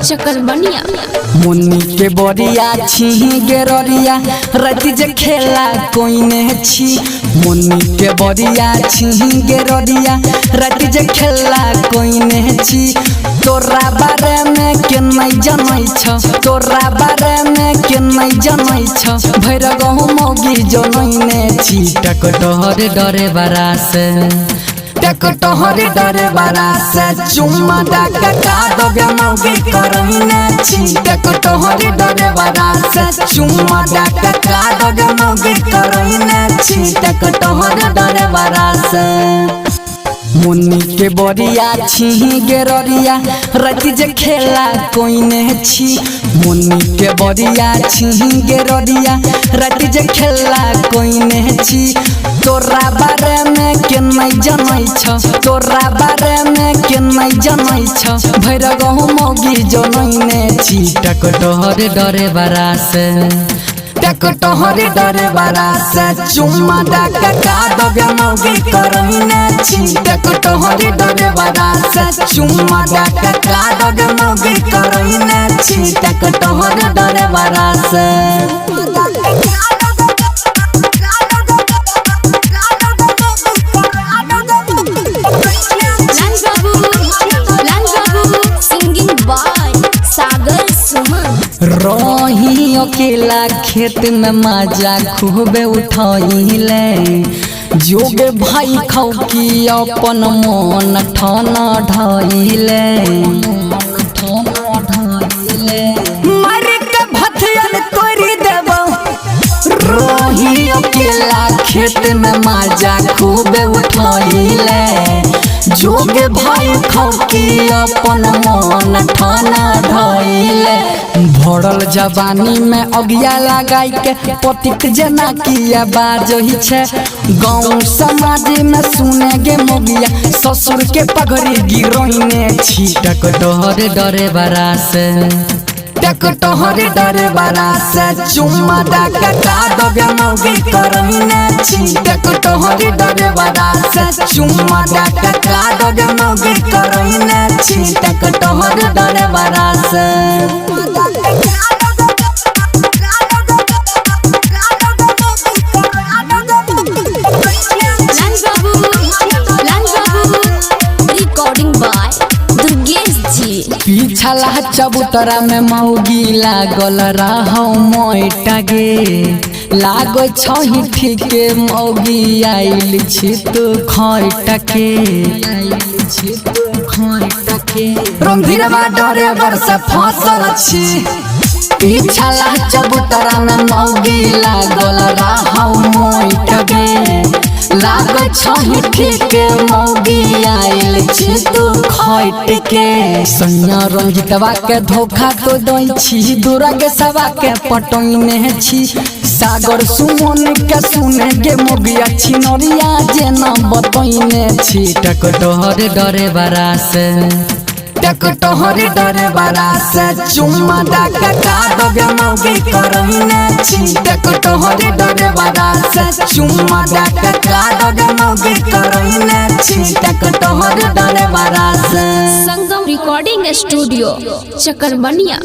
चकरबनिया। मुन्नी के बरिया छी गेररिया राति जे खेला कोइने छी। मुन्नी के बरिया छी गेररिया राति जे खेला कोइने छी। तोरा बारे में के नहीं जनै छ, तोरा बारे में के नहीं जनै छ, भैर गहु मौगी जनैने छी। टकटहर डरे बरा से, टकटहर डरे बरा से, चुम्मा डाका का दबे मौगी करैने छी। टकटहर डरे बरा से, चुम्मा डाका का दबे मौगी करैने छी। टकटहर डरे बरा से। मुन्नी के बरिया छी गेररिया राति जे खेला कोइने छी। मुन्नी के बरिया छी गेररिया राति जे खेला कोइने छी। तोरा बारे में के नहीं जनै छ, तोरा बारे में के नहीं जनै छ, भैर गहु मौगी जनैने छी। टकटहर डरे बरा से, टकटहर डरे बरा से, चुम्मा डाका का दबे मौगी करैने छी। टकटहर डरे बरा से, चुम्मा डाका का दबे मौगी करैने छी। टकटहर डरे बरा से। लाल बाबू, लाल बाबू, सिंगिंग बाय सागर सुमन। रही अकेला खेत में मजा खूबे उठैले, जोग भाई खौ की अपन मन ठन ढैले। मर के भथियन तोड़ी देबो। रही अकेला खेत में मजा खूबे उठैले, जोग भाई खौ की अपन मन ठन ढैले। भरल जवानी में अगिया लगाई के पतिक जना किया बाजही छे। गाँव समाज में सुने गे मोगिया ससुर के पगड़ी गिरोइने छी। टकटहर डरे बरा से, टकटहर डरे बरा से, चुम्मा डाका का दबे मौगी करैने छी। टकटहर डरे बरा से, चुम्मा डाका का दबे मौगी करैने छी। टकटहर डरे बरा से। लाल बाबू, लाल बाबू, रिकॉर्डिंग बाय दुर्गेश जी। पिछला चबूतरा में मौगी लागल रहौ मोटा गे, लागो छही ठीके मौगी आइल छी तू खैटके। रंधीरवा डरे बरस फसल छी। पिछला चबूतरा में मौगी लागल रहौ मोटा गे, लागो छही ठीके मौगी आइल छी तू खैटके। सैया रंजितवा के धोखा तो दै छी, दूरा के सवा के पटैने छी। सागर सुमन के सुने गे मोगिया छिनरिया जेना बतैने छी। टकटहर डरे बरा से, टकटहर डरे बरा से, चुम्मा डाका का दबे मौगी करैने छी। टकटहर डरे बरा से, चुम्मा डाका का दबे मौगी करैने छी। टकटहर डरे बरा से। संगम रिकॉर्डिंग स्टूडियो चकरबनिया।